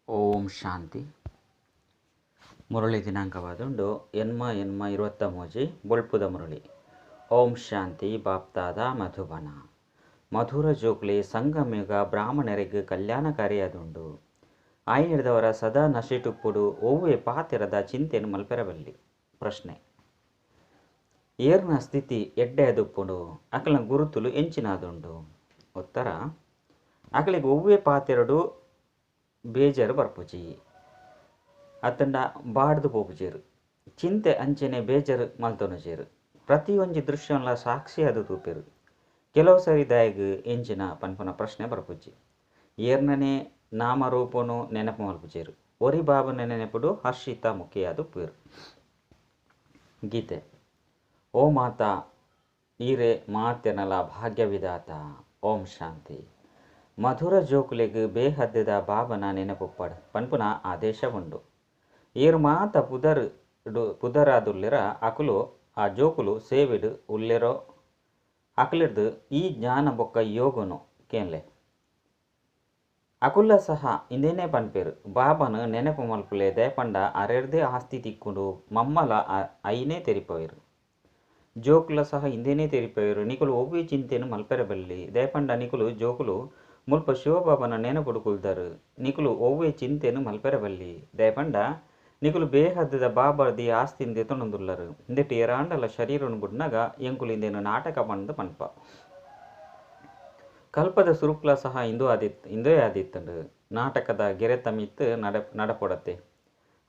ಓಂ ಶಾಂತಿ. ಮುರಳಿ ದಿನಾಂಕವಾದುಂಡು ಎನ್ಮ ಎನ್ಮ ಇರುವತ್ತ ಮೂಜಿ ಬೊಳ್ಪುದ ಮುರಳಿ. ಓಂ ಶಾಂತಿ. ಬಾಪ್ತಾದ ಮಧುಬನ ಮಧುರ ಜೋಕ್ಲೆ ಸಂಗಮಯುಗ ಬ್ರಾಹ್ಮಣರಿಗೆ ಕಲ್ಯಾಣಕಾರಿಯಾದುಂಡು. ಆಯಿನಿಡ್ದವರ ಸದಾ ನಶಿಟುಪ್ಪುಡು ಒವ್ವೆ ಪಾತೆರದ ಚಿಂತೆನು ಮಲ್ಪೆರಬಲ್ಲಿ. ಪ್ರಶ್ನೆ: ಏರ್ನ ಸ್ಥಿತಿ ಎಡ್ಡೆ ಅದುಪ್ಪುಡು ಅಕಲ್ನ ಗುರುತುಲು ಎಂಚಿನಾದುಂಡು? ಉತ್ತರ: ಅಕಲಿಗೆ ಒವ್ವೆ ಪಾತೆರಡು ಬೇಜಾರು ಬರ್ಪುಜಿ ಅತ್ತಂಡ ಬಾಡ್ದು ಪೋಪುಜೆರು, ಚಿಂತೆ ಅಂಚನೆ ಬೇಜಾರು ಮಲ್ತೊನುಜೆರು. ಪ್ರತಿಯೊಂಜಿ ದೃಶ್ಯನ್ಲ ಸಾಕ್ಷಿಯಾದ್ ತೂಪೆರು. ಕೆಲವು ಸರಿ ದಾಯಗ್ ಎಂಚಿನ ಪನ್ಪುನ ಪ್ರಶ್ನೆ ಬರ್ಪುಜಿ. ಏರ್ನನೇ ನಾಮರೂಪನು ನೆನಪು ಮಲ್ಪುಜೆರು. ಒರಿ ಬಾಬನ ನೆನಪುಡು ಹರ್ಷಿತ ಮುಖಿಯಾದ್ ಉಪ್ಪುವೆರು. ಗೀತೆ. ಓ ಮಾತಾ ಈರೆ ಮಾತೆರ್ನಲ ಭಾಗ್ಯವಿದಾತ. ಓಂ ಶಾಂತಿ. ಮಧುರ ಜೋಕುಲೆಗ್ ಬೇಹದ್ದದ ಬಾಬನ ನೆನಪುಪ್ಪಡ್ ಪನ್ಪುನ ಆದೇಶ ಉಂಡು. ಏರ್ ಮಾತ ಪುದರ್ ಪುದರಾದುಲ್ಲೆರ ಅಕುಲು ಆ ಜೋಕುಲು ಸೇವೆಡ್ ಉಲ್ಲೆರೋ ಅಕುಲಿಡ್ದು ಈ ಜ್ಞಾನ ಬೊಕ್ಕ ಯೋಗನು ಕೇನ್ಲೆ. ಅಕುಲ್ಲ ಸಹ ಇಂದೇನೇ ಪನ್ಪೆರು, ಬಾಬನ ನೆನಪು ಮಲ್ಪುಲೆ ದಯಪಂಡ ಅರೆರ್ದೇ ಆಸ್ತಿ ತಿಕ್ಕುಂಡು ಮಮ್ಮಲ ಐನೇ ತೆರಿಪವೆರು. ಜೋಕುಲ ಸಹ ಇಂದೇನೇ ತೆರಿಪವೆರು. ನಿಕುಲು ಒವ್ವೆ ಚಿಂತೆನು ಮಲ್ಪೆರೆ ಬಲ್ಲಿ ದಯಪಂಡ ನಿಕುಲು ಜೋಕುಲು ಮುಲ್ಪ ಶಿವಬಾಬನ ನೆನಪುಡು ಕುಲ್ದರು. ನಿಕುಲು ಒವ್ವೆ ಚಿಂತೆನು ಮಲ್ಪೆರೆ ಬಲ್ಲಿ ದಯಪಂಡ ನಿಕುಲು ಬೇಹದ್ದದ ಬಾಬರ್ದಿ ಆಸ್ತಿನ ದೆತೊನೊಂದುಲ್ಲರು. ಇಂದೆಟ್ ಏರಾಂಡಲ ಶರೀರನು ಬುಡ್ನಗ ಎಂಕುಲು ಇಂದೆನು ನಾಟಕ ಪಂದ್ ಪನ್ಪ. ಕಲ್ಪದ ಸುರುಕ್ಲ ಸಹ ಇಂದು ಆದಿತ್ ಇಂದೇ ಆದಿತ್ತುಂಡು. ನಾಟಕದ ಗೆರೆತ ಮಿತ್ತ್ ನಡಪೊಡತೆ.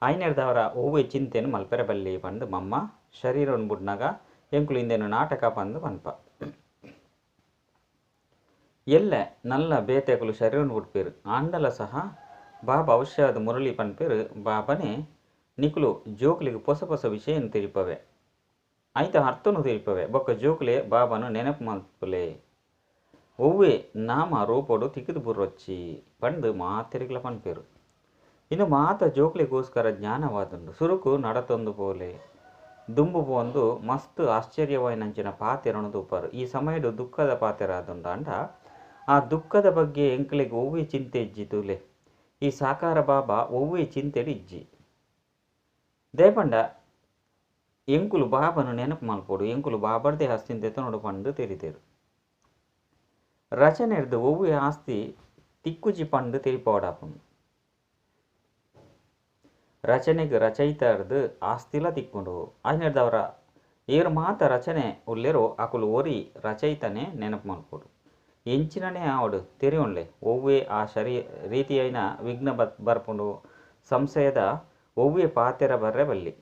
ಆಯ್ನೆರ್ದವರ ಒವ್ವೆ ಚಿಂತೆನು ಮಲ್ಪೆರೆ ಬಲ್ಲಿ ಪಂದ್ ಮಮ್ಮ ಶರೀರನು ಬುಡ್ನಗ ಎಂಕುಲು ಇಂದೆನು ನಾಟಕ ಪಂದ್ ಪನ್ಪ. ಎಲ್ಲೆ ನಲ್ಲ ಬೇತೆಕುಲು ಶರೀರನು ಬುಡ್ಪೆರು. ಆಂಡಲ ಸಹ ಬಾಬಾ ಅವಶ್ಯವಾದ ಮುರಳಿ ಪನ್ಪೆರು. ಬಾಬನೇ ನಿಕುಲು ಜೋಕುಲಿಗೆ ಪೊಸ ಪೊಸ ವಿಷಯನು ತೆರಿಪವೆ, ಐತ ಅರ್ಥನು ತೆರಿಪವೆ. ಬೊಕ್ಕ ಜೋಕುಲೆ ಬಾಬನು ನೆನಪು ಮಲ್ಪುಲೆ, ಒವ್ವೆ ನಾಮ ರೂಪೊಡು ತಿಕ್ಕಿದು ಬುರೊಚ್ಚಿ ಪಂದ್ ಮಾತೆರಿಗ್ಲ ಪನ್ಪೆರು. ಇನ್ನು ಮಾತ ಜೋಕುಲಿಗೋಸ್ಕರ ಜ್ಞಾನವಾದುಂಡು. ಸುರುಕು ನಡತೊಂದು ಪೋಲೆ ದುಂಬು ಪೋಂದು ಮಸ್ತ್ ಆಶ್ಚರ್ಯವಾಯಿನಂಚಿನ ಪಾತೆರನು ತೂಪರು. ಈ ಸಮಯಡು ದುಃಖದ ಪಾತೆರ ಆದುಂಡು. ಅಂಡ ಆ ದುಃಖದ ಬಗ್ಗೆ ಎಂಕ್ಲೆಗ್ ಒವ್ವೆ ಚಿಂತೆ ಇಜ್ಜಿ ತೂಲೆ. ಈ ಸಾಕಾರ ಬಾಬಾ ಒವ್ವೆ ಚಿಂತೆಡ್ ಇಜ್ಜಿ. ದಯಪಂಡ ಎಂಕುಲು ಬಾಬನು ನೆನಪು ಮಲ್ಪೊಡು, ಎಂಕುಲು ಬಾಬರ್ದೇ ಆಸ್ತಿನ ದೆತೊನೊಡು ಪಂದ್ ತೆರಿದೆರು. ರಚನೆರ್ದು ಒವ್ವೆ ಆಸ್ತಿ ತಿಕ್ಕುಜಿ ಪಂದ್ ತೆರಿಪವಡಾಪುಂಡು. ರಚನೆಗೆ ರಚಯಿತರ್ದು ಆಸ್ತಿಲ ತಿಕ್ಕುಂಡು. ಆಯ್ನೆರ್ದವರ ಏರ್ ಮಾತ ರಚನೆ ಉಲ್ಲೆರೋ ಅಕುಲು ಒರಿ ರಚಯಿತನೇ ನೆನಪು ಮಲ್ಪೊಡು. ಎಂಚಿನನೇ ಆವಡ್ ತೆರಿಯೊನ್ಲೆ ಒವ್ವೆ ಆ ಶರೀ ರೀತಿಯಾಯಿನ ವಿಘ್ನ ಬರ್ಪುಂಡು. ಸಂಶಯದ ಒವ್ವೆ ಪಾತೆರ ಬರ್ರೆ ಬಲ್ಲಿ.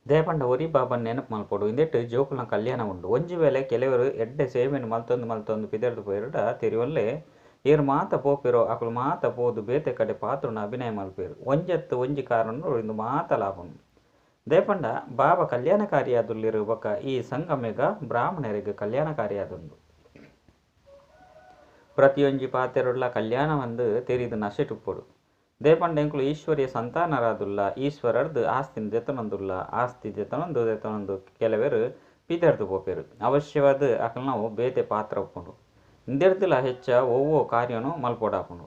ದಯಪಂಡ ಒರಿ ಬಾಬನ್ ನೆನಪು ಮಲ್ಪೊಡು. ಇಂದೆಟ್ ಜೋಕುಲ್ನ ಕಲ್ಯಾಣ ಉಂಡು. ಒಂಜಿ ವೇಳೆ ಕೆಲವರು ಎಡ್ಡೆ ಸೇವೆನು ಮಲ್ತೊಂದು ಮಲ್ತೊಂದು ಪಿದರ್ದು ಪೋಯೆರ್ಡ ತೆರಿಯೊನ್ಲೆ ಏರ್ ಮಾತ ಪೋಪೆರೋ ಅಕುಲು ಮಾತ ಪೋದು ಬೇತೆ ಕಡೆ ಪಾತ್ರನ ಅಭಿನಯ ಮಲ್ಪೆರು. ಒಂಜತ್ತು ಒಂಜಿ ಕಾರಣ ಇಂದು ಮಾತ ಲಾಭನು. ದಯಪಂಡ ಬಾಬಾ ಕಲ್ಯಾಣಕಾರಿಯಾದುಲ್ಲೆರು ಬೊಕ್ಕ ಈ ಸಂಗಮೇಗ ಬ್ರಾಹ್ಮಣರಿಗೆ ಕಲ್ಯಾಣಕಾರಿಯಾದುಂಡು. ಪ್ರತಿಯೊಂಜಿ ಪಾತೆರುಡ್ಲ ಕಲ್ಯಾಣವಂದು ತೆರಿದು ನಶೆಟುಪ್ಪೊಡು. ದಯಪಂಡ ಎಂಕುಲು ಈಶ್ವರ್ಯ ಸಂತಾನರಾದುಲ್ಲ, ಈಶ್ವರರ್ದು ಆಸ್ತಿನ ದೆತೊನೊಂದುಲ್ಲ. ಆಸ್ತಿ ದೆತೊನೊಂದು ದೆತೊನೊಂದು ಕೆಲವರು ಪಿದರ್ದು ಪೋಪೆರು. ಅವಶ್ಯವಾದ ಅಕಲ್ ನಾವು ಬೇತೆ ಪಾತ್ರ ಉಪ್ಪುಂಡು. ಇಂದೆರ್ದುಲ ಹೆಚ್ಚ ಒವ್ವೋ ಕಾರ್ಯನು ಮಲ್ಪೊಡಾಪುಂಡು.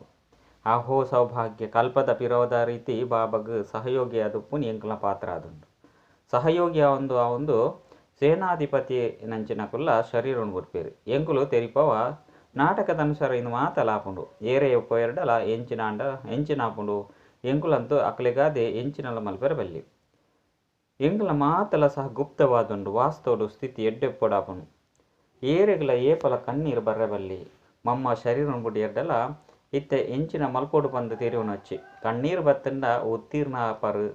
ಆಹೋ ಸೌಭಾಗ್ಯ ಕಲ್ಪದ ಪಿರೋದ ರೀತಿ ಬಾಬಗ್ ಸಹಯೋಗಿಯಾದುಪ್ಪುನು ಎಂಕಲ್ನ ಪಾತ್ರ ಆದುಂಡು. ಸಹಯೋಗಿ ಆವೊಂದು ಆವೊಂದು ಸೇನಾಧಿಪತಿ ನಂಚಿನಕುಲ್ಲ ಶರೀರನು ಬುಡ್ಪೆರು. ಎಂಕುಲು ತೆರಿಪವ ನಾಟಕದ ಅನುಸಾರ ಇಂದು ಮಾತಲಾಪುಂಡು. ಏರೇ ಪೋಯೆರ್ಡಲ ಎಂಚಿನಾಂಡ ಎಂಚಿನಾಪುಂಡು. ಎಂಕುಲಂತೂ ಅಕ್ಲೆಗಾದೆ ಎಂಚಿನಲ ಮಲ್ಪೆರೆ ಬಲ್ಲಿ. ಎಂಕಲ್ನ ಮಾತಲ ಸಹ ಗುಪ್ತವಾದುಂಡು. ವಾಸ್ತವಡು ಸ್ಥಿತಿ ಎಡ್ಡೆಪ್ಪೊಡಾಪುಂಡು. ಏರೆಗ್ಲ ಏಪಲ ಕಣ್ಣೀರು ಬರ್ರೆ ಬಲ್ಲಿ. ಮಮ್ಮ ಶರೀರನು ಬುಡಿಯೆರ್ಡಲ ಇತ್ತೆ ಎಂಚಿನ ಮಲ್ಪೊಡು ಪಂದ್ ತೆರಿಯೊನೊಚ್ಚಿ. ಕಣ್ಣೀರು ಬತ್ತಂಡ ಉತ್ತೀರ್ಣ ಪರು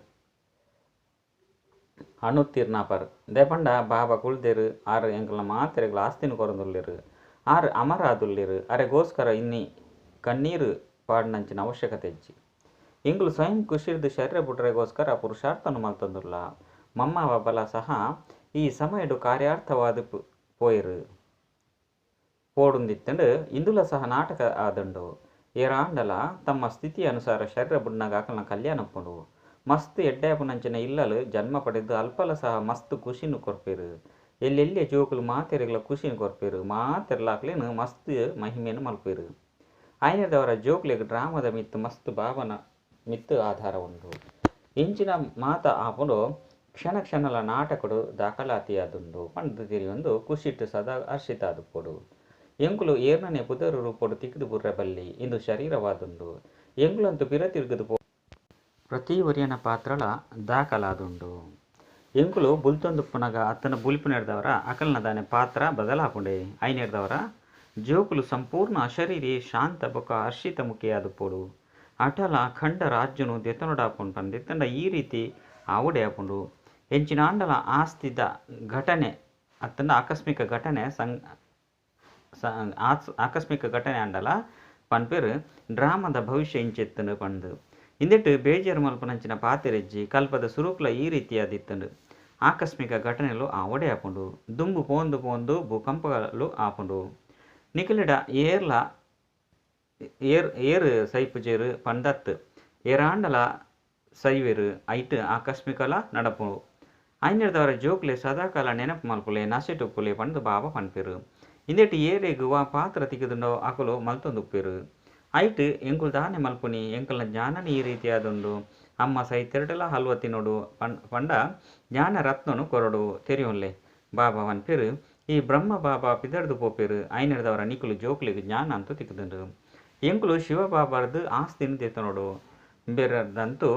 ಅನುತ್ತೀರ್ಣ ಪರು. ದಯಪಂಡ ಬಾಬಾ ಕುಲ್ದೆರು ಆರ್ ಎಂಕಲ್ನ ಮಾತೆರೆಗ್ಲ ಆಸ್ತಿನ ಕೊರೊಂದುಲ್ಲೆರು. ಆರ್ ಅಮರಾದುಲ್ಲೆರು. ಅರೆಗೋಸ್ಕರ ಇನ್ನಿ ಕಣ್ಣೀರು ಪಾಡ್ನಂಚಿನ ಅವಶ್ಯಕತೆ ಇಜ್ಜಿ. ಎಂಕುಲು ಸ್ವಯಂ ಖುಷಿರ್ದು ಶರೀರ ಬುಡ್ರೆಗೋಸ್ಕರ ಪುರುಷಾರ್ಥನು ಮಲ್ತೊಂದುಲ್ಲ. ಮಮ್ಮ ಬಾಬಲ ಸಹ ಈ ಸಮಯಡು ಕಾರ್ಯಾರ್ಥವಾದ ಪೋಯೆರು ಪೋಡುಂದಿತ್ತಂಡು. ಇಂದುಲ ಸಹ ನಾಟಕ ಆದುಂಡು. ಏರಾಂಡಲ ತಮ್ಮ ಸ್ಥಿತಿ ಅನುಸಾರ ಶರೀರ ಬುಡ್ನಗ ಅಕಲ್ನ ಕಲ್ಯಾಣ ಉಪ್ಪುಂಡು. ಮಸ್ತ್ ಎಡ್ಡೆ ಆಪುನಂಚಿನ ಇಲ್ಲಲು ಜನ್ಮ ಪಡೆದು ಅಲ್ಪಲ ಸಹ ಮಸ್ತ್ ಖುಷಿನು ಕೊರ್ಪೆರು. ಎಲ್ಲೆಲ್ಲೆ ಜೋಕುಲು ಮಾತೆರೆಗ್ಲ ಖುಷಿನು ಕೊರ್ಪೆರು. ಮಾತೆರ್ಲ ಅಕ್ಲೆನ್ ಮಸ್ತ್ ಮಹಿಮೆನು ಮಲ್ಪೆರು. ಆಯ್ನದವರ ಜೋಕ್ಲೆಗ್ ಡ್ರಾಮದ ಮಿತ್ತು ಮಸ್ತ್ ಬಾಬನ ಮಿತ್ತು ಆಧಾರ ಉಂಡು. ಇಂಚಿನ ಮಾತ ಆಪುಂಡು ಕ್ಷಣ ಕ್ಷಣಲ ನಾಟಕಡು ದಾಖಲಾತಿಯಾದುಂಡು ಪಂದ್ ತೆರಿಯೊಂದು ಖುಷಿಟ್ ಸದಾ ಹರ್ಷಿತಾದುಪ್ಪೊಡು. ಎಂಕುಲು ಏರ್ನನೆ ಪುದರ್ ರೂಪೊಡು ತಿಕ್ದ್ ಬೂರ್ರೆ ಬಲ್ಲಿ. ಇಂದು ಶರೀರವಾದುಂಡು. ಎಂಕುಲಂತೂ ಪಿರ ತಿರ್ಗುದು ಪೋ. ಪ್ರತಿ ಒರಿಯನ ಪಾತ್ರಲ ದಾಖಲಾದುಂಡು. ಎಂಕುಲು ಬುಲ್ತೊಂದುಪ್ಪುನಗ ಅತ್ತಂಡ ಬುಲಿಪುನೆರ್ದಾವರ ಅಕಲ್ನ ದಾನೆ ಪಾತ್ರ ಬದಲಾಪುಂಡೆ. ಐನೆರ್ದಾವರ ಜೋಕುಲು ಸಂಪೂರ್ಣ ಅಶರೀರಿ ಶಾಂತ ಬೊಕ್ಕ ಹರ್ಷಿತ ಮುಖಿಯಾದುಪ್ಪೊಡು. ಅಟಲ ಅಖಂಡ ರಾಜ್ಯನು ದೆತೊನೊಡಾಪುಂಡು ಪಂದಿತ್ತಂಡ ಈ ರೀತಿ ಆವೊಡೇ ಆಪುಂಡು. ಎಂಚಿನಾಂಡಲ ಆಸ್ತಿದ ಘಟನೆ ಅತ್ತಂಡ ಆಕಸ್ಮಿಕ ಘಟನೆ ಆಕಸ್ಮಿಕ ಘಟನೆ ಆಂಡಲ ಪನ್ಪೆರ್ ಡ್ರಾಮದ ಭವಿಷ್ಯ ಇಂಚೆತ್ತುಂಡು ಪಂದ್. ಇಂದೆಟ್ ಬೇಜಾರು ಮಲ್ಪುನಂಚಿನ ಪಾತೆರೆಜ್ಜಿ ಕಲ್ಪದ ಸುರುಕ್ಲ ಈ ರೀತಿಯಾದಿತ್ತುಂಡು. ಆಕಸ್ಮಿಕ ಘಟನೆಲು ಆವೊಡೇ ಆಪುಂಡು. ದುಂಬು ಪೋಂದು ಪೋಂದು ಭೂಕಂಪಲು ಆಪುಂಡು. ನಿಕಲೆಡ ಏರ್ಲ ಏರ್ ಏರ್ ಸೈಪುಜೆರ್ ಪಂದತ್ ಏರಾಂಡಲ ಸೈವೆರ್ ಐಟ್ ಆಕಸ್ಮಿಕಲ ನಡಪು. ಐನೆರ್ದವರ ಜೋಕ್ಲೆ ಸದಾಕಾಲ ನೆನಪು ಮಲ್ಪುಲೆ ನಸೆಟ್ ಉಪ್ಪುಲೆ ಪಂದ್ ಬಾಬಾ ಪನ್ಪೆರ್. ಇಂದೆಟ್ ಏರೆಗ್ ವಾ ಪಾತ್ರ ತಿಕ್ಕುದುಂಡೋ ಅಕುಲು ಮಲ್ತೊಂದುಪ್ಪೆರ್. ಐಟ್ ಎಂಕುಲು ದಾನೆ ಮಲ್ಪುನಿ ಎಂಕಲ್ನ ಜ್ಞಾನನೇ ಈ ರೀತಿಯಾದುಂಡು. ಅಮ್ಮ ಸೈತೆರ್ಡಲ ಹಲ್ವ ತಿನ್ನೊಡು ಪಂಡ ಜ್ಞಾನ ರತ್ನನು ಕೊರೊಡು ತೆರಿಯೊನ್ಲೆ. ಬಾಬಾ ಪನ್ಪೆರ್ ಈ ಬ್ರಹ್ಮ ಬಾಬಾ ಪಿದರ್ದು ಪೋಪೆರ್. ಐನೆರ್ದವರ ನಿಕುಲು ಜೋಕ್ಲೆಗ್ ಜ್ಞಾನ ಅಂತೂ ತಿಕ್ಕುದುಂಡು. ಎಂಕುಲು ಶಿವ ಬಾಬಾರ್ದು ಆಸ್ತಿನ್ ದೆತೊನೊಡು. ಬೇರೆರ್ದಂತೂ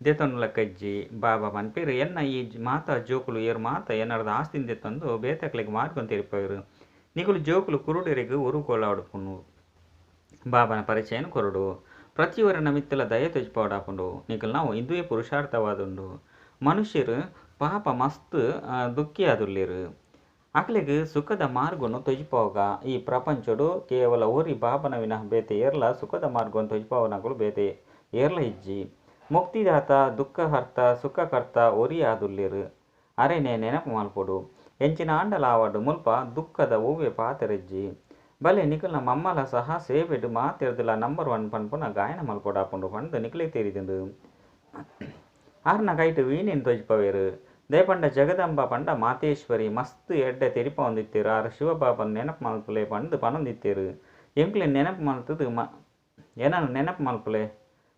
ದೆತೊನುಲಕ್ಕ ಇಜ್ಜಿ. ಬಾಬಾ ಪನ್ಪೆರ್ ಎನ್ನ ಈ ಮಾತಾ ಜೋಕುಲು ಏರ್ ಮಾತ ಎನ್ನರ್ದ ಆಸ್ತಿನ್ ದೆತ್ತೊಂದು ಬೇತಕ್ಲೆಗ್ ಮಾರ್ಗನ್ ತೆರಿಪಾವೆರ್. ನಿಕುಲು ಜೋಕುಲು ಕುರುಡೆರೆಗ್ ಉರುಗೋಲಾಡುಪುನು. ಬಾಬನ ಪರಿಚಯನ ಕೊರೊಡು. ಪ್ರತಿಯೊರನ ಮಿತ್ತಲ ದಯ ತೊಜಿಪಾವಡಾಪುಂಡು. ನಿಕಲ್ನವು ಇಂದುವೇ ಪುರುಷಾರ್ಥವಾದುಂಡು. ಮನುಷ್ಯರು ಪಾಪ ಮಸ್ತ್ ದುಃಖಿಯಾದುಲ್ಲೆರ್. ಅಕ್ಲೆಗ್ ಸುಖದ ಮಾರ್ಗನು ತೊಜಿಪಾವುಗ. ಈ ಪ್ರಪಂಚೊಡು ಕೇವಲ ಒರಿ ಬಾಬನ ವಿನಃ ಬೇತೆ ಏರ್ಲ ಸುಖದ ಮಾರ್ಗನು ತೊಜಿಪಾವುನಕುಲು ಬೇತೆ ಏರ್ಲ ಇಜ್ಜಿ. ಮುಕ್ತಿದಾತ ದುಃಖಹರ್ತ ಸುಖಕರ್ತ ಒರಿಯಾದುಲ್ಲೆರ್. ಅರೆನೆ ನೆನಪು ಮಲ್ಪೊಡು. ಎಂಚಿನ ಆಂಡಲ ಆವಡ್ ಮುಲ್ಪ ದುಃಖದ ಒವ್ವೆ ಪಾತೆರೆಜ್ಜಿ. ಬಲೆ ನಿಕಲ್ನ ಮಮ್ಮಲ ಸಹ ಸೇವೆಡ್ ಮಾತೆರ್ದಲ ನಂಬರ್ 1 ಪನ್ಪುನ ಗಾಯನ ಮಲ್ಪೊಡಾಪುಂಡು ಪಂದ್ ನಿಕಲೆಗ್ ತೆರಿದುಂಡು. ಆರ್ನ ಕೈಟ್ ವೀಣೆನ್ ತೊಜಿಪಾವೆರ್. ದಯಪಂಡ ಜಗದಂಬ ಪಂಡ ಮಾತೇಶ್ವರಿ ಮಸ್ತ್ ಎಡ್ಡೆ ತೆರಿಪಾವೊಂದಿತ್ತೆರ್. ಆರ್ ಶಿವಬಾಬನ್ ನೆನಪು ಮಲ್ಪುಲೆ ಪಂದ್ ಪನೊಂದಿತ್ತೆರ್. ಎಂಕ್ಲೆನ್ ನೆನಪು ಮಲ್ತುದು ಎನನ್ ನೆನಪು ಮಲ್ಪುಲೆ.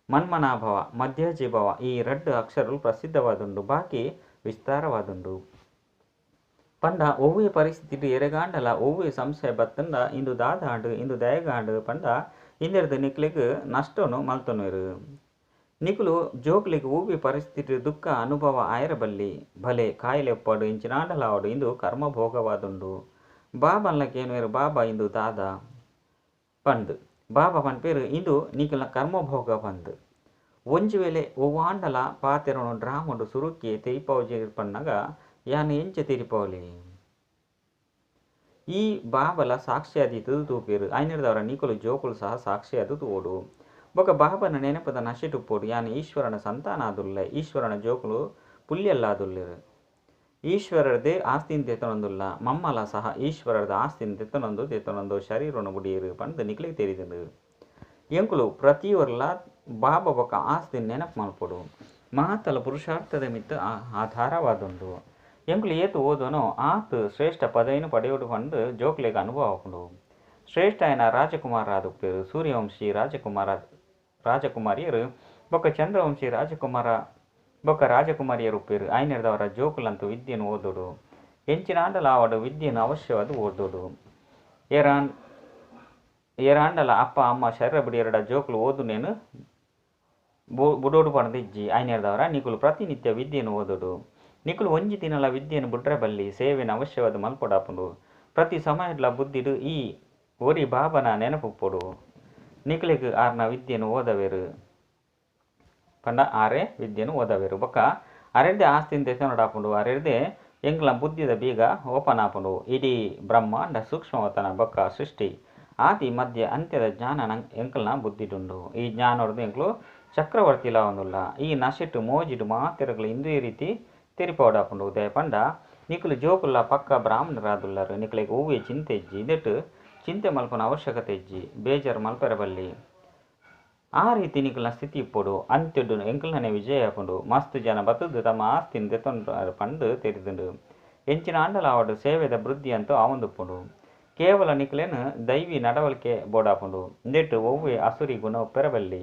ಮನ್ಮನಾಭವ ಮಧ್ಯಾಜಿ ಭವ ಈ ರಡ್ಡ್ ಅಕ್ಷರಲು ಪ್ರಸಿದ್ಧವಾದುಂಡು. ಬಾಕಿ ವಿಸ್ತಾರವಾದುಂಡು. ಪಂಡ ಒವ್ವೆ ಪರಿಸ್ಥಿತಿಡ್ ಎರೆಗಾಂಡಲ ಒವ್ವೆ ಸಂಶಯ ಬತ್ತುಂಡ ಇಂದು ದಾದಾಂಡ್ ಇಂದು ದಾಯೆಗಾಂಡ್ ಪಂಡ ಇಂದೆರ್ದ್ ನಿಕ್ಲೆಗ್ ನಷ್ಟನು ಮಲ್ತೊನುವೆರ್. ನಿಕುಲು ಜೋಕ್ಲೆಗ್ ಒವ್ವೆ ಪರಿಸ್ಥಿತಿಡ್ ದುಃಖ ಅನುಭವ ಆಯೆರೆ ಬಲ್ಲಿ. ಭಲೆ ಕಾಯಿಲೆ ಉಪ್ಪಡ್ ಇಂಚಿನಾಂಡಲ ಆವಡ್ ಇಂದು ಕರ್ಮಭೋಗವಾದುಂಡು. ಬಾಬನ್ಲ ಕೇನುವೆರ್ ಬಾಬಾ ಇಂದು ದಾದ ಪಂದ್. ಬಾಬಾ ಪನ್ಪೆರ್ ಇಂದು ನಿಕಲ್ನ ಕರ್ಮಭೋಗ ಪಂದ್. ಒಂಜಿ ವೇಳೆ ಒವ್ವಾಂಡಲ ಪಾತೆರನು ಡ್ರಾಮಡ್ ಸುರುಕ್ಕೆ ತೆರಿಪಾವುಜೆರ್ ಪನ್ನಗ ಯಾನ್ ಎಂಚ ತೆರಿಪಾವೊಲಿ. ಈ ಬಾಬಲ ಸಾಕ್ಷಿಯಾದಿತ್ತುದು ತೂಪೆರ್. ಐನೆರ್ದವರ ನಿಕುಲು ಜೋಕುಲು ಸಹ ಸಾಕ್ಷಿಯಾದ್ ತೂವೊಡು. ಬೊಕ್ಕ ಬಾಬನ ನೆನಪುದ ನಶೆಟ್ ಉಪ್ಪೊಡು. ಯಾನ್ ಈಶ್ವರನ ಸಂತಾನ ಆದುಲ್ಲೆ. ಈಶ್ವರನ ಜೋಕುಲು ಪುಲ್ಯಲ್ಲಾದುಲ್ಲೆರ್. ಈಶ್ವರರ್ದೇ ಆಸ್ತಿನ್ ದೆತೊನೊಂದುಲ್ಲ. ಮಮ್ಮಲ ಸಹ ಈಶ್ವರರ್ದ ಆಸ್ತಿನ್ ದೆತೊನೊಂದು ದೆತೊನೊಂದು ಶರೀರನು ಬುಡಿಯೆರ್ ಪಂದ್ ನಿಕಲೆಗ್ ತೆರಿದುಂಡು. ಎಂಕುಲು ಪ್ರತಿಯೊರ್ಲ ಬಾಬಾ ಬೊಕ್ಕ ಆಸ್ತಿನ್ ನೆನಪು ಮಲ್ಪೊಡು. ಮಾತಲ ಪುರುಷಾರ್ಥದ ಮಿತ್ತ್ ಆಧಾರವಾದುಂಡು. ಎಂಕುಲು ಏತ್ ಓದೋನೋ ಆತ್ ಶ್ರೇಷ್ಠ ಪದವಿನ್ ಪಡೆಯೊಡು ಪಂದ್ ಜೋಕ್ಲೆಗ್ ಅನುಭವ ಆಪುಂಡು. ಶ್ರೇಷ್ಠ ಆಯಿನ ರಾಜಕುಮಾರ ಆದುಪ್ಪೆರ್. ಸೂರ್ಯವಂಶಿ ರಾಜಕುಮಾರ ರಾಜಕುಮಾರಿಯರು ಬೊಕ್ಕ ಚಂದ್ರವಂಶಿ ರಾಜಕುಮಾರ ಬೊಕ್ಕ ರಾಜಕುಮಾರಿಯರು ಉಪ್ಪೆರ್. ಐನೆರ್ದವರ ಜೋಕುಲಂತೂ ವಿದ್ಯೆನ್ ಓದೊಡು. ಎಂಚಿನಾಂಡಲ ಆವಡ್ ವಿದ್ಯೆನ್ ಅವಶ್ಯವಾದ್ ಓದೊಡು. ಏರಾಂಡಲ ಅಪ್ಪ ಅಮ್ಮ ಶರೀರ ಬುಡಿಯೆರಡ ಜೋಕುಲು ಓದುನೇನು ಬುಡೋಡು ಪಂದಿಜ್ಜಿ. ಐನೆರ್ದವರ ನಿಕುಲು ಪ್ರತಿನಿತ್ಯ ವಿದ್ಯೆನ್ ಓದೊಡು. ನಿಕುಲು ಒಂಜಿ ದಿನಲ ವಿದ್ಯೆನ್ ಬುಡ್ರೆ ಬಲ್ಲಿ. ಸೇವೆನ್ ಅವಶ್ಯವಾದ್ ಮಲ್ಪೊಡಾಪುಂಡು. ಪ್ರತಿ ಸಮಯಡ್ಲ ಬುದ್ಧಿಡ್ ಈ ಒರಿ ಬಾಬನ ನೆನಪುಪ್ಪೊಡು. ನಿಕಲೆಗ್ ಆರ್ನ ವಿದ್ಯೆನ್ ಓದವೆರ್ ಪಂಡ ಆರೇ ವಿದ್ಯೆನ್ ಓದವೆರ್. ಬೊಕ್ಕ ಅರೆರ್ದೇ ಆಸ್ತಿನ್ ದೆತೊನೊಡಾಪುಂಡು. ಅರೆರ್ದೇ ಎಂಕ್ಲ ಬುದ್ಧಿದ ಬೀಗ ಓಪನ್ ಆಪುಂಡು. ಇಡೀ ಬ್ರಹ್ಮಾಂಡ ಸೂಕ್ಷ್ಮವತನ ಬೊಕ್ಕ ಸೃಷ್ಟಿ ಆದಿ ಮಧ್ಯ ಅಂತ್ಯದ ಜ್ಞಾನ ಎಂಕಲ್ನ ಬುದ್ಧಿಡುಂಡು. ಈ ಜ್ಞಾನೊರ್ದು ಎಂಕುಲು ಚಕ್ರವರ್ತಿಲಾವೊಂದುಲ್ಲ. ಈ ನಶೆಟ್ ಮೋಜಿಡ್ ಮಾತೆರ್ಗ್ಲ ಇಂದುವೇ ರೀತಿ ತೆರಿಪಾವೊಡಾಪುಂಡು. ದಯಪಂಡ ನಿಕುಲು ಜೋಕುಲ್ಲ ಪಕ್ಕ ಬ್ರಾಹ್ಮಣರಾದುಲ್ಲರ್. ನಿಕಲೆಗ್ ಒವ್ವೆ ಚಿಂತೆ ಇಜ್ಜಿ. ಇಂದೆಟ್ ಚಿಂತೆ ಮಲ್ಪುನ ಅವಶ್ಯಕತೆ ಇಜ್ಜಿ. ಬೇಜಾರು ಮಲ್ಪೆರೆ ಬಲ್ಲಿ. ಆ ರೀತಿ ನಿಕಲ್ನ ಸ್ಥಿತಿ ಇಪ್ಪೊಡು. ಅಂತ್ಯಡು ಎಂಕಲ್ನನೆ ವಿಜಯ ಆಪುಂಡು. ಮಸ್ತ್ ಜನ ಬತ್ತುದು ತಮ್ಮ ಆಸ್ತಿನ್ ದೆತೊಂಡು ಪಂದ್ ತೆರಿದುಂಡು. ಎಂಚಿನ ಆಂಡಲ ಆವಡ್ ಸೇವೆದ ವೃದ್ಧಿ ಅಂತೂ ಆವೊಂದುಪ್ಪುಂಡು. ಕೇವಲ ನಿಕ್ಲೆನ್ ದೈವಿ ನಡವಳಿಕೆ ಬೋಡಾಪುಂಡು. ಇಂದೆಟ್ ಒವ್ವೆ ಅಸುರಿ ಗುಣ ಉಪ್ಪೆರಬಲ್ಲಿ.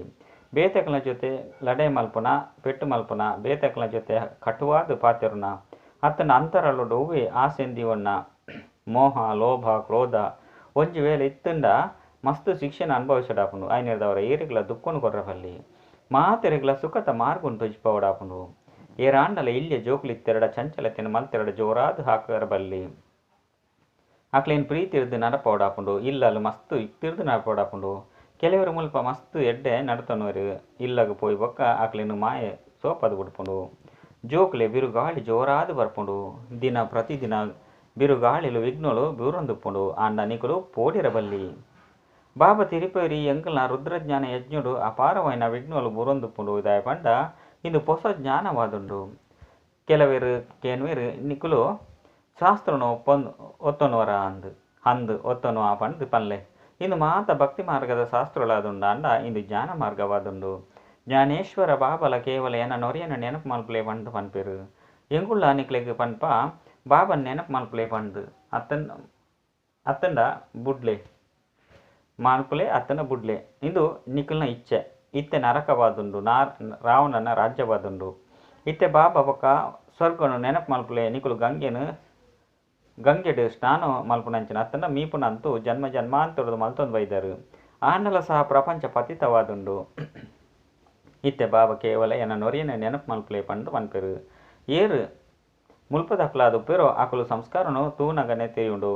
ಬೇತೆಕ್ಲೆನ ಜೊತೆ ಲಡಾಯಿ ಮಲ್ಪುನ, ಪೆಟ್ಟು ಮಲ್ಪುನ, ಬೇತೆಕ್ಲೆನ ಜೊತೆ ಕಟುವಾದ್ ಪಾತೆರುನ, ಅತ್ತಂಡ ಅಂತರಾಳೊಡು ಒವ್ವೆ ಆಸೆನ್ ದೀವೊನ್ನ, ಮೋಹ, ಲೋಭ, ಕ್ರೋಧ ಒಂಜಿ ವೇಳೆ ಇತ್ತಂಡ ಮಸ್ತ್ ಶಿಕ್ಷೆನ್ ಅನುಭವಿಸಡಾಪುಂಡು. ಆಯ್ನೆರ್ದಾವರ ಏರೆಗ್ಲ ದುಃಖನ್ ಕೊರ್ರಬಲ್ಲಿ. ಮಾತೆರೆಗ್ಲ ಸುಖತ ಮಾರ್ಗನ್ ತೊಜಿಪಾವಡಾಪುಂಡು. ಏರಾಂಡಲ ಇಲ್ಯ ಜೋಕುಲು ಇತ್ತೆರಡ ಚಂಚಲತೆನ್ ಮಲ್ತೆರಡ ಜೋರಾದ್ ಹಾಕರಬಲ್ಲಿ. ಅಕ್ಲೇನ್ ಪ್ರೀತಿರ್ದ್ ನಡಪಾವಡಾಪುಂಡು. ಇಲ್ಲಲ್ ಮಸ್ತ್ ಯುಕ್ತಿರ್ದ್ ನಡಪಾವಡಾಪುಂಡು. ಕೆಲವರು ಮುಲ್ಪ ಮಸ್ತ್ ಎಡ್ಡೆ ನಡತೊನುವೆರ್. ಇಲ್ಲಗ್ ಪೋಯಿ ಬೊಕ್ಕ ಅಕ್ಲೆನ್ ಮಾಯೆ ಸೋಪದ್ ಬುಡ್ಪುಂಡು. ಜೋಕುಲೆ ಬಿರುಗಾಳಿ ಜೋರಾದ್ ಬರ್ಪುಂಡು. ದಿನ ಪ್ರತಿದಿನ ಬಿರುಗಾಳಿಲು ವಿಘ್ನಗಳು ಬೂರೊಂದುಪ್ಪುಂಡು. ಆಂಡ ನಿಕುಲು ಪೋಡಿರಬಲ್ಲಿ. ಬಾಬಾ ತಿರುಪೇರಿ ಎಂಕಲ್ನ ರುದ್ರಜ್ಞಾನ ಯಜ್ಞಡು ಅಪಾರವಾಯಿನ ವಿಘ್ನಗಳು ಬೂರೊಂದುಪ್ಪುಂಡು. ದಾಯೆ ಪಂಡ ಇಂದು ಪೊಸ ಜ್ಞಾನವಾದುಂಡು. ಕೆಲವರು ಕೇನ್ವೇರು ನಿಕುಲು ಶಾಸ್ತ್ರನು ಒತ್ತೊನುವರ ಅಂದ್ ಅಂದ್ ಒತ್ತೊನುವ ಪಂದ್ ಪನ್ಲೆ. ಇಂದು ಮಾತ ಭಕ್ತಿ ಮಾರ್ಗದ ಶಾಸ್ತ್ರಗಳಾದುಂಡು. ಆಂಡ ಇಂದು ಜ್ಞಾನ ಮಾರ್ಗವಾದುಂಡು. ಜ್ಞಾನೇಶ್ವರ ಬಾಬಲ ಕೇವಲ ಎನ ನೊರಿಯನ ನೆನಪು ಮಲ್ಪುಲೆ ಪಂದ್ ಪನ್ಪೆರು. ಎಂಕುಲ್ಲ ನಿಕ್ಲೆಗ್ ಪನ್ಪ ಬಾಬನ್ ನೆನಪು ಮಲ್ಪುಲೆ ಪಂದ್ ಅತ್ತನ್ ಅತ್ತಂಡ ಬುಡ್ಲೆ ಮಲ್ಪುಲೆ ಅತ್ತಂಡ ಬುಡ್ಲೆ. ಇಂದು ನಿಕಲ್ನ ಇಚ್ಛೆ. ಇತ್ತೆ ನರಕವಾದುಂಡು, ರಾವಣನ ರಾಜ್ಯವಾದುಂಡು. ಇತ್ತೆ ಬಾಬಾ ಬೊಕ್ಕ ಸ್ವರ್ಗನು ನೆನಪು ಮಲ್ಪುಲೆ. ನಿಕುಲು ಗಂಗೆನು ಗಂಗೆಡ್ ಸ್ನಾನ ಮಲ್ಪುನಂಚಿನ ಅತ್ತಂಡ ಮೀಪುನಂತೂ ಜನ್ಮ ಜನ್ಮಾಂತರದ ಮಲ್ತೊಂದು ಬೈದರು. ಆಂಡಲ ಸಹ ಪ್ರಪಂಚ ಪತಿತವಾದುಂಡು. ಇತ್ತೆ ಬಾಬಾ ಕೇವಲ ಎನ ನೊರಿಯನ ನೆನಪು ಮಲ್ಪುಲೆ ಪಂದ್ ಪನ್ಪೆರು. ಏರು ಮುಲ್ಪದಕ್ಲಾದ್ ಉಪ್ಪೆರೋ ಅಕುಲು ಸಂಸ್ಕಾರನು ತೂನಗನೆ ತೆರಿಯುಂಡು.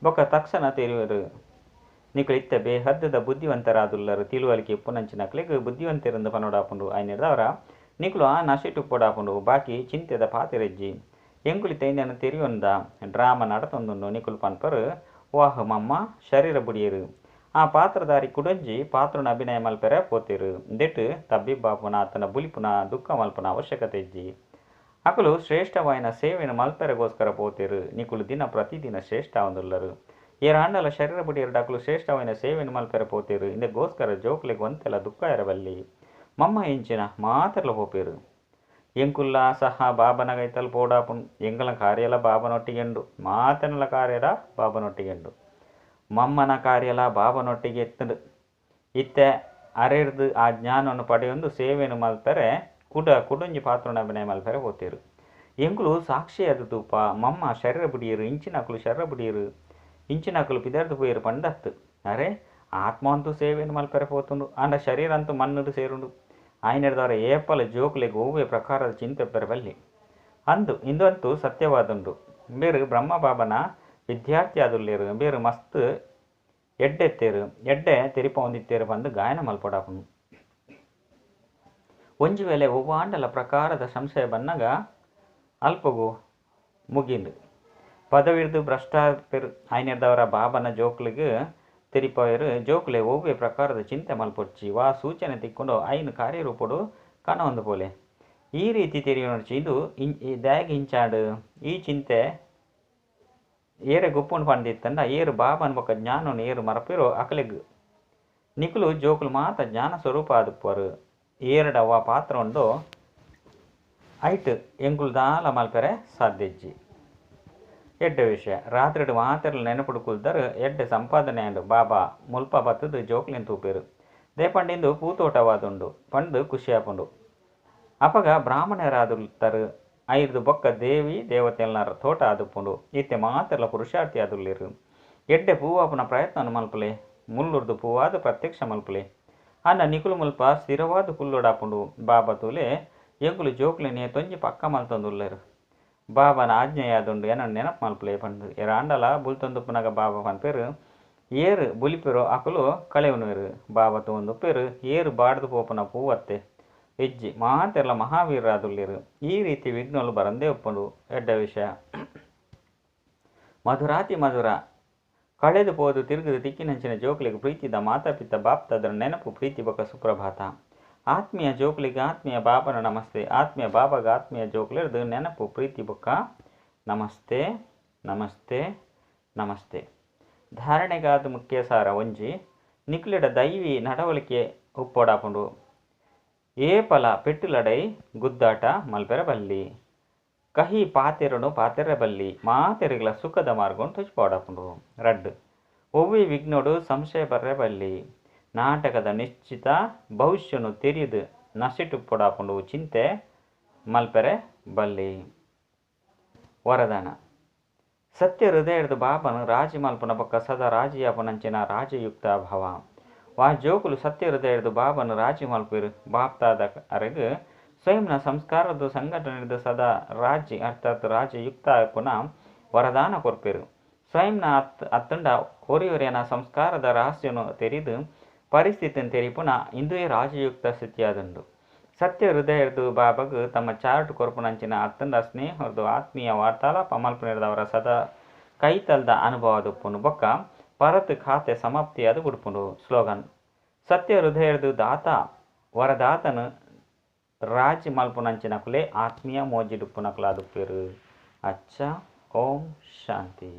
ಬೊಕ್ಕ ತಕ್ಷಣ ತೆರಿಯುವೆರು. ನಿಕುಲು ಇತ್ತೆ ಬೇಹದ್ದದ ಬುದ್ಧಿವಂತರಾದುಲ್ಲರು. ತಿಳುವಳಿಕೆ ಉಪ್ಪುನಂಚಿನಕ್ಲೆಗ್ ಬುದ್ಧಿವಂತೆರೆಂದು ಪನೊಡಾಪುಂಡು. ಆಯ್ನೆರ್ದಾವರ ನಿಕುಲು ಆ ನಶೆಟ್ ಉಪ್ಪೊಡಾಪುಂಡು. ಬಾಕಿ ಚಿಂತೆದ ಪಾತೆರೆಜ್ಜಿ. ಎಂಕುಲು ಇಂದೆನ್ ತೆರಿಯೊಂದ ಡ್ರಾಮ ನಡತೊಂದುಂಡು. ನಿಕುಲು ಪನ್ಪರು ವಾಹ್ ಮಮ್ಮ ಶರೀರ ಬುಡಿಯೆರು. ಆ ಪಾತ್ರಧಾರಿ ಕುಡೊಂಜಿ ಪಾತ್ರನ ಅಭಿನಯ ಮಲ್ಪೆರೆ ಪೋತೆರು. ಇಂದೆಟ್ ತಬ್ಬಿಬ್ಬಾಪುನ ಅತ್ತಂಡ ಬುಲಿಪುನ ದುಃಖ ಮಲ್ಪುನ ಅವಶ್ಯಕತೆ ಇಜ್ಜಿ. ಅಕುಲು ಶ್ರೇಷ್ಠವಾಯಿನ ಸೇವೆಯನ್ನು ಮಲ್ಪೆರೆಗೋಸ್ಕರ ಪೋತೆರು. ನಿಕುಲು ದಿನ ಪ್ರತಿದಿನ ಶ್ರೇಷ್ಠ ಆವೊಂದುಲ್ಲರು. ಏರಾಂಡಲ ಶರೀರ ಬುಡಿಯೆರ್ಡ ಅಕುಲು ಶ್ರೇಷ್ಠವಾಯಿನ ಸೇವೆಯನ್ನು ಮಲ್ಪೆರೆ ಪೋತೆರು. ಇಂದೆಗೋಸ್ಕರ ಜೋಕುಲೆಗ್ ಒಂತೆಲ ದುಃಖ ಇರಬಲ್ಲಿ. ಮಮ್ಮ ಎಂಚಿನ ಮಾತೆರ್ಲ ಪೋಪೆರು. ಎಂಕುಲ್ಲ ಸಹ ಬಾಬನ ಕೈತಲ್ ಪೋಡಾಪುಂಡು. ಎಂಕಲ್ನ ಕಾರ್ಯಲ ಬಾಬನೊಟ್ಟಿಗೆ ಉಂಡು. ಮಾತೆರ್ನಲ ಕಾರ್ಯಲ ಬಾಬನೊಟ್ಟಿಗೆ ಉಂಡು. ಮಮ್ಮನ ಕಾರ್ಯಲ ಬಾಬನೊಟ್ಟಿಗೆ ಇತ್ತುಂಡು. ಇತ್ತೆ ಅರೆರ್ದ್ ಆ ಜ್ಞಾನವನ್ನು ಪಡೆಯೊಂದು ಸೇವೆಯನ್ನು ಮಲ್ಪೆರೆ ಕುಡ ಕುಡೊಂಜಿ ಪಾತ್ರನ ಅಭಿನಯ ಮಲ್ಪೆರೆ ಪೋತೆರು. ಎಂಕುಲು ಸಾಕ್ಷಿಯಾದ ತೂಪ ಮಮ್ಮ ಶರೀರ ಬುಡಿಯೆರು, ಇಂಚಿನಕುಲು ಶರೀರ ಬುಡಿಯೆರು, ಇಂಚಿನಕುಲು ಪಿದರ್ದು ಪೋಯೆರು ಪಂಡತ್ತು. ಅರೆ ಆತ್ಮ ಅಂತೂ ಸೇವೆಯನ್ನು ಮಲ್ಪೆರೆ ಪೋತುಂಡು. ಆಂಡ ಶರೀರ ಅಂತೂ ಮಣ್ಣುಡು ಸೇರುಂಡು. ಆಯ್ನೆರ್ದಾವರ ಏಪಲ ಜೋಕುಲೆಗ್ ಒವ್ವೆ ಪ್ರಕಾರದ ಚಿಂತೆ ಉಪ್ಪೆರೆ ಬಲ್ಲಿ. ಅಂದು ಇಂದಂತೂ ಸತ್ಯವಾದುಂಡು. ಬೇರು ಬ್ರಹ್ಮ ಬಾಬನ ವಿದ್ಯಾರ್ಥಿ ಆದುಲ್ಲೇರು. ಬೇರು ಮಸ್ತ್ ಎಡ್ಡೆತ್ತೇರು, ಎಡ್ಡೆ ತೆರಿಪಾವೊಂದಿತ್ತೇರು ಪಂದ್ ಗಾಯನ ಮಲ್ಪೊಡಾಪುಂಡು. ಒಂಜಿ ವೇಳೆ ಒವ್ವಾಂಡಲ ಪ್ರಕಾರದ ಸಂಶಯ ಬನ್ನಗ ಅಲ್ಪಗು ಮುಗಿಂಡು. ಪದವಿರ್ದು ಭ್ರಷ್ಟಾಪೆರು. ಆಯ್ನೆರ್ದಾವರ ಬಾಬನ ಜೋಕುಲೆಗ್ ತೆರಿಪಾವೆರು. ಜೋಕುಲೆ ಒವ್ವೆ ಪ್ರಕಾರದ ಚಿಂತೆ ಮಲ್ಪೊಡ್ಚಿ. ವಾ ಸೂಚನೆ ತಿಕ್ಕೊಂಡು ಐನ್ ಕಾರ್ಯರೂಪೊಡು ಕನವೊಂದು ಪೋಲೆ. ಈ ರೀತಿ ತೆರಿಯೊನೊಡ್ಚಿ. ಇಂದು ದಾಯೆಗ್ ಇಂಚಾಂಡ್ ಈ ಚಿಂತೆ ಏರೆ ಗುಪ್ಪುಂಡು ಪಂದಿತ್ತಂಡ ಏರು ಬಾಬನ ಬೊಕ್ಕ ಜ್ಞಾನನು ಏರು ಮರಪಿರೋ ಅಕಲೆಗ್ ನಿಕುಲು ಜೋಕುಲು ಮಾತ ಜ್ಞಾನ ಸ್ವರೂಪ ಆದುಪ್ಪರು. ಏರಡ ವಾ ಪಾತ್ರ ಉಂಡೋ ಐಟ್ ಎಂಕುಲು ದಾಲ ಮಲ್ಪೆರೆ ಸಾಧ್ಯ ಇಜ್ಜಿ. ಎಡ್ಡೆ ವಿಷಯ. ರಾತ್ರಿಡ್ ಮಾತೆರ್ಲ ನೆನಪುಡು ಕುಲ್ದರು ಎಡ್ಡೆ ಸಂಪಾದನೆ ಆಂಡ್. ಬಾಬಾ ಮುಲ್ಪ ಬತ್ತುದು ಜೋಕ್ಲೆನ್ ತೂಪೆರು. ದೇಪಂಡಿಂದು ಪೂತೋಟವಾದುಂಡು ಪಂದ್ ಖುಷಿ ಆಪುಂಡು. ಅಪಗ ಬ್ರಾಹ್ಮಣರಾದುಲ್ತರು. ಐರ್ದ್ ಬೊಕ್ಕ ದೇವಿ ದೇವತೆಲ್ನ ತೋಟ ಆದುಪ್ಪುಂಡು. ಇತ್ತೆ ಮಾತೆರ್ಲ ಪುರುಷಾರ್ಥಿ ಆದುಲ್ಲೆರು. ಎಡ್ಡೆ ಪೂವಾಪುನ ಪ್ರಯತ್ನವನ್ನು ಮಲ್ಪುಲೆ. ಮುಲ್ಲುರ್ದು ಪೂವಾದ ಪ್ರತ್ಯಕ್ಷ ಮಲ್ಪುಲೆ. ಆಂಡ ನಿಕುಲು ಮುಲ್ಪ ಸ್ಥಿರವಾದ ಕುಲ್ಲೊಡಾಪುಂಡು. ಬಾಬಾ ತೂಲೆ ಎಂಕುಲು ಜೋಕ್ಲೆನ್ ಏತೊಂಜಿ ಪಕ್ಕ ಮಲ್ತೊಂದುಲ್ಲೆರು. ಬಾಬನ ಆಜ್ಞೆಯಾದುಂಡು ಎನನ್ ನೆನಪು ಮಲ್ಪುಲೆ ಪಂದ್. ಏರಾಂಡಲ ಬುಲ್ತೊಂದುಪ್ಪುನಗ ಬಾಬಾ ಪನ್ಪೆರು ಏರು ಬುಲಿಪೆರೋ ಅಕುಲು ಕಳೆವೊನುವೆರು. ಬಾಬಾ ತೂವೊಂದುಪ್ಪೆರು ಏರು ಬಾಡ್ದು ಪೋಪುನ ಪೂವತ್ತೆ ಇಜ್ಜಿ. ಮಾತೆರ್ಲ ಮಹಾವೀರರಾದುಲ್ಲೆರು. ಈ ರೀತಿ ವಿಘ್ನಗಳು ಬರಂದೇ ಉಪ್ಪುಂಡು. ಎಡ್ಡೆ ವಿಷಯ. ಮಧುರಾತಿ ಮಧುರ ಕಳೆದು ಪೋದು ತಿರುಗುದು ತಿಕ್ಕಿನಂಚಿನ ಜೋಕುಲೆಗ್ ಪ್ರೀತಿದ ಮಾತಾಪಿತ ಬಾಪ್ತಾದರ ನೆನಪು ಪ್ರೀತಿ ಬೊಕ್ಕ ಸುಪ್ರಭಾತ. ಆತ್ಮೀಯ ಜೋಕುಲೆಗ್ ಆತ್ಮೀಯ ಬಾಬನ ನಮಸ್ತೆ. ಆತ್ಮೀಯ ಬಾಬಾಗ ಆತ್ಮೀಯ ಜೋಕುಲೆರ್ದು ನೆನಪು ಪ್ರೀತಿ ಬೊಕ್ಕ ನಮಸ್ತೆ ನಮಸ್ತೆ ನಮಸ್ತೆ. ಧಾರಣೆಗಾದ ಮುಖ್ಯ ಸಾರ ಒಂಜಿ ನಿಕ್ಲೆಡ ದೈವಿ ನಡವಳಿಕೆ ಉಪ್ಪೊಡಾಪುಂಡು. ಏಪಲ ಪೆಟ್ಟು ಲಡೈ ಗುದ್ದಾಟ ಮಲ್ಪೆರೆ ಬಲ್ಲಿ. ಕಹಿ ಪಾತೆರನು ಪಾತೆರ ಬಲ್ಲಿ. ಮಾತೆರೆಗ್ಲ ಸುಖದ ಮಾರ್ಗನ್ ತೊಜಿಪಾವೊಡಾಪುಂಡು. ರಡ್ಡ್. ಒವ್ವೇ ವಿಘ್ನೊಡು ಸಂಶಯ ಬರ್ರೆ ಬಲ್ಲಿ. ನಾಟಕದ ನಿಶ್ಚಿತ ಭವಿಷ್ಯನು ತೆರಿದು ನಶೆಟುಪ್ಪೊಡಾಪುಂಡು, ಚಿಂತೆ ಮಲ್ಪೆರೆ ಬಲ್ಲಿ. ವರದಾನ. ಸತ್ಯ ಹೃದಯದ ಬಾಬನು ರಾಜಿ ಮಲ್ಪುನ ಬೊಕ್ಕ ಸದಾ ರಾಜಿಯಾಪುನಂಚಿನ ರಾಜಯುಕ್ತ ಭವ. ವಾ ಜೋಕುಲು ಸತ್ಯ ಹೃದಯದ ಬಾಬನು ರಾಜಿ ಮಲ್ಪುವೆರು ಬಾಪ್ತಾದ ಅರೆಗ್ ಸ್ವಯಂನ ಸಂಸ್ಕಾರದ ಸಂಘಟನೆದ ಸದಾ ರಾಜಿ ಅರ್ಥಾತ್ ರಾಜಯುಕ್ತ ಆಪುನ ವರದಾನ ಕೊರ್ಪೆರು. ಸ್ವಯಂನ ಅತ್ತುಂಡ ಒರಿಯೊರಿಯನ ಸಂಸ್ಕಾರದ ರಹಸ್ಯನು ತೆರಿದು ಪರಿಸ್ಥಿತಿಯನ್ನು ತೆರಿಪುನ ಇಂದುವೇ ರಾಜಯುಕ್ತ ಸ್ಥಿತಿಯಾದುಂಡು. ಸತ್ಯ ಹೃದಯದ ಬಾಬಗ್ ತಮ್ಮ ಚಾರ್ಟ್ ಕೊರ್ಪುನಂಚಿನ ಅತ್ತುಂಡ ಸ್ನೇಹರ್ದು ಆತ್ಮೀಯ ವಾರ್ತಾಲಾಪ ಮಲ್ಪುನಿರ್ದವರ ಸದಾ ಕೈತಲ್ದ ಅನುಭವದುಪ್ಪುಂಡು ಬೊಕ್ಕ ಪರತ್ ಖಾತೆ ಸಮಾಪ್ತಿಯಾದ ಬುಡ್ಪುಂಡು. ಸ್ಲೋಗನ್: ಸತ್ಯ ಹೃದಯದ ದಾತ ವರದಾತನು ರಾಜಿ ಮಲ್ಪುನಂಚಿನಕುಲೇ ಆತ್ಮೀಯ ಮೋಜಿಡುಪ್ಪುನಕುಲಾದುಪ್ಪೇರು. ಅಚ್ಚ, ಓಂ ಶಾಂತಿ.